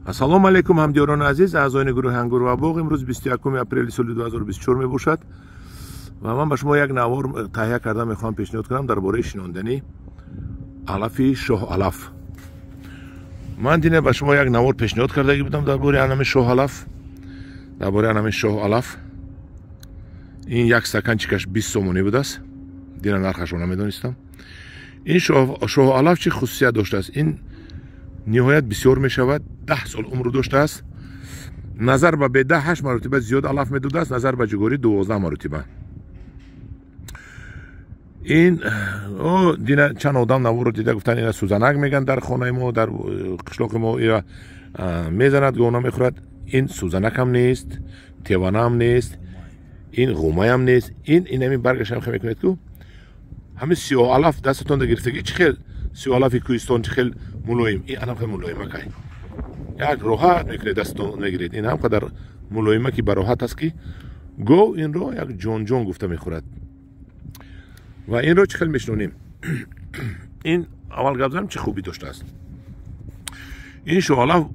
Ассалому алайкум ҳамдиёрони азиз, аъзоёни гурӯҳи Ангур ва боғ. Имрӯз 21 апрели соли 2024 мебошад ва ман ба шумо як навор таҳия карда мехоҳам пешниҳод кунам дар бораи шинондани алафи шоҳалаф. Ман дина ба шумо як навор пешниҳод кардагӣ будам дар бораи анами шоҳалаф, дар бораи анами шоҳалаф. Ин як стаканчикаш 20 сомонӣ будааст. Дина нархашро намедонистам. Ин шоҳалаф чӣ хусусият доштааст? Ин ниҳоят бисёр мешавад, 10 сол умр доштааст. Назар ба беда 8 маротиба зиёд алаф медодааст, назар ба ҷугорӣ 12 маротиба. Ин дина чанд одам наворро дида гуфтанд ина сӯзанак меган дар хонаи мо, дар қишлоқи мо ира мезанад, гона мехӯрад. Ин сӯзанакам нест, теванаам нест, ин ғумаям нест. Ин инамин баргашам хе мекунед ку ҳамин сиёҳ алаф дастатон да гирифтагӣ чӣ хел сиёҳ алафи кӯҳистон чӣ хел мулоим, ин анам хел мулоимакай. Як роҳат мекунед, дастатон мегиред. Ин ҳам қадар мулоима ки бароҳат аст ки гов инро як ҷонҷон гуфта мехӯрад. Ва инро чӣ хел мешинонем? Ин аввал гап занам чӣ хубӣ доштааст. Ин шоҳалаф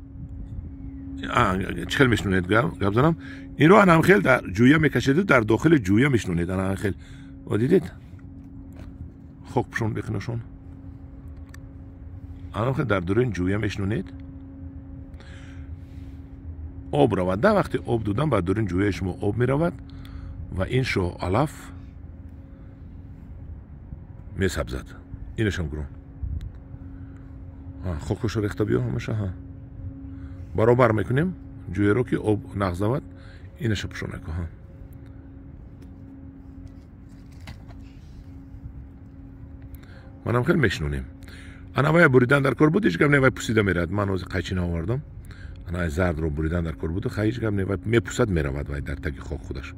чӣ хел мешинонед гап занам? Инро анам хел дар ҷӯя мекашеду дар дохили ҷӯя мешинонед. Анам хел ва дидед? Хок пӯшон бихинашон. Анам хел дар дурин ҷӯя мешинонед. Об равад. Дар вақти об додан ба дурин ҷӯяи шумо об меравад ва ин шоҳалаф месабзад. Инашам гурон. Хокашро рехта биё ҳамаша. Баробар мекунем ҷӯяро ки об нағзавад. Инаша пӯшонаку. Манам хел мешинонем. Ана вая буридан дар кор буд, ҳеҷ гап не, вай пусида меравад. Ман ҳозир қайчи наовардам. Ана зардро буридан дар кор буд, хай ҳеҷ гап не, вай мепусад меравад вай дар таги хок худаш.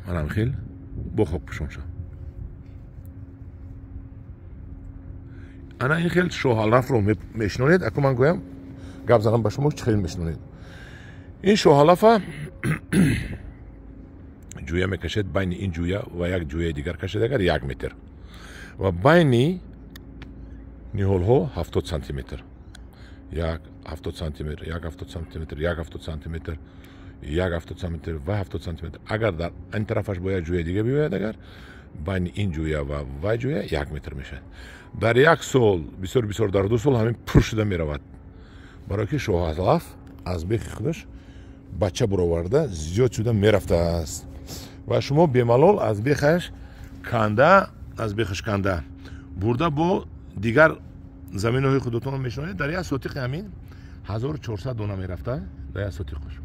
Манам хел бо хок пӯшон шав. Ана ин хел шоҳалафро мешинонед. Аку ман гӯям гап занам ба шумо чӣ хел мешинонед. Ин шоҳалафа ҷӯя мекашед, байни ин ҷӯя ва як ҷӯяи дигар кашед агар 1 метр ва байни ниҳолҳо 70 сантиметр. 1 70 сантиметр, 1 70 сантиметр, 1 70 сантиметр, 1 70 сантиметр ва 70 сантиметр. Агар дар ин тарафаш бо як ҷӯяи дига биёяд, агар байни ин ҷӯя ва вай ҷӯя 1 метр мешавад. Дар як сол, бисёр бисёр дар 2 сол ҳамин пур шуда меравад. Барои ки шоҳалаф аз бехи худаш бача буроварда зиёд шуда мерафтааст ва шумо бемалол аз бехаш канда, аз бехаш канда бурда бо дигар заминҳои худатонро мешинонед. Дар як сотиқи ҳамин 1400 дона мерафта, дар як сотиқаш.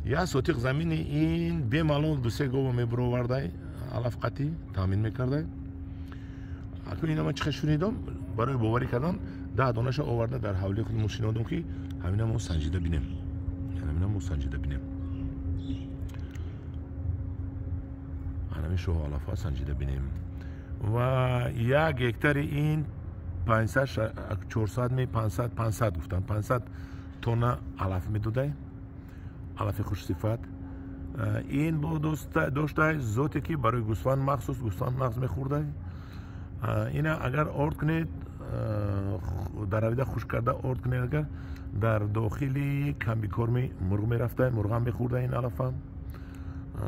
Як сотиқ замини ин бемалол 2-3 гова мебуроварда, алаф қатӣ таъмин мекарда. Акун ина ман чӣ хел шунидам, барои боварӣ кардан 10 донаша оварда дар ҳавлии худамон шинодам ки ҳамина мо санҷида бинем. Ҳамина мо санҷида бинем. Ҳамин шоҳалафа санҷида бинем. Ва як гектари ин 500, 400 ми 500, 500 гуфтам, 500 тонна алаф медодай, алафи хушсифат. Ин бо доштай зоте ки барои гӯсфанд махсус, гӯсфанд нағз мехӯрдай. Ина агар орд кунед, даравида хушк карда орд кунед, агар дар дохили камбикорми мурғ мерафтай, мурғам мехӯрдай ин алафа,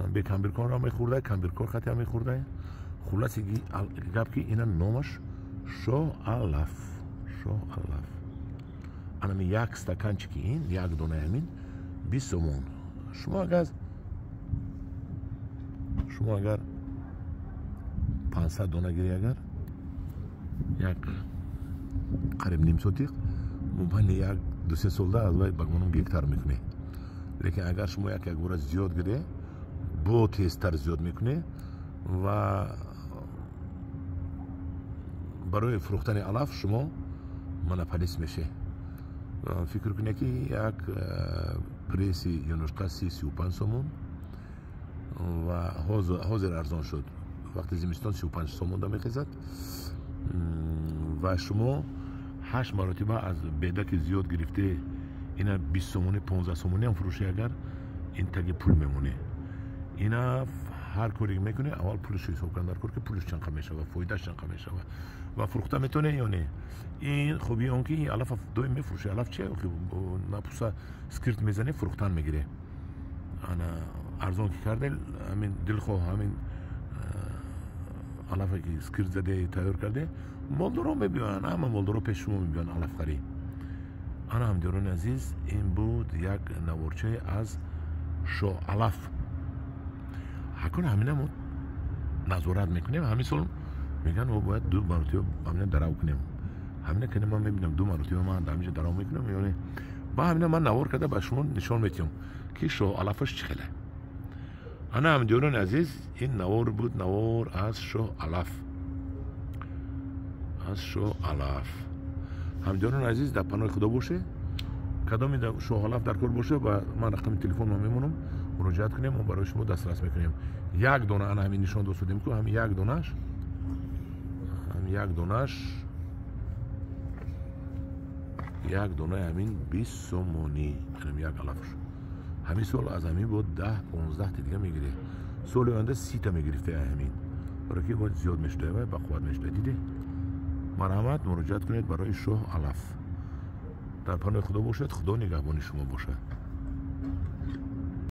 бе камбиркорам мехӯрдай, камбиркор хатиам мехӯрдай. Хулоси гап ки ина номаш шоҳалаф, шоҳалаф. Анами як стаканчики ин, як донаи ҳамин 20 сомон. Шумо агар 500 дона гирӣ, агар як қариб ним сотиқ, мубайни 1-2-3 солда аз вай ба гумонам гектар мекунӣ. Лекин агар шумо як бора зиёд гирӣ, бо тезтар зиёд мекунӣ ва барои фурӯхтани алаф шумо монополист мешӣ. Фикр кунед ки як пресси юнушқа 35 сомон ва ҳозир арзон шуд. Вақти зимистон 35 сомон да мехезад ва шумо 8 маротиба аз беда ки зиёд гирифте ина 20 сомонӣ, 15 сомонӣ ҳам фурӯшӣ, агар ин таги пул мемонӣ. Ина Ҳар коре мекунӣ, аввал пулашро ҳисоб кун дар кор, ки пулаш чанд мешавад, фоидааш чанд мешавад ва фурӯхта метавонӣ ё не. Ин хубии он ки ин алаф доим мефурӯшӣ. Алаф чи напуса скирт мезанӣ, фурӯхтан мегирӣ. Ана арзон ки карде, ҳамин дилхоҳ ҳамин алафе ки скирт заде, тайёр карде, молдоро мебиёянд, ҳама молдоро пеши шумо мебиёянд алафхарӣ. Ана, ҳамдиёрони азиз, ин буд як наворчае аз шоҳалаф. Ҳакун ҳамина мо назорат мекунем. Ҳамин сол мегӯянд, мо бояд ду маротиба ҳамина дарав кунем. Ҳамина кунем, ман мебинам, ду маротиба ман дар ҳаминҷа дарав мекунам ё не. Ба ҳамина ман навор карда ба шумо нишон метиҳам, ки шоҳалафаш чӣ хеле. Ана, ҳамдиёрони азиз, ин навор буд, навор аз шоҳалаф, аз шоҳалаф. Ҳамдиёрони азиз, дар паноҳи Худо боше. Кадоме шоҳалаф дар кор боша, ба ман рақами телефонма мемонам, муроҷиат кунем, мо барои шумо дастрас мекунем. Як дона ана ҳамин нишон додем ку, ҳамин як донаш, ҳамин як донаш, як донаи ҳамин 20 сомонӣ, ҳамин як алафш. Ҳамин сол аз ҳамин бо 10-15 та дига мегирӣ, соли оянда 30 та мегирифта. Ҳамин барои ки бояд зиёд мешуда ва бақувват мешуда. Диде, марҳамат, муроҷиат кунед барои шоҳ алаф. Дар паноҳи Худо бошад, Худо нигаҳбони шумо бошад.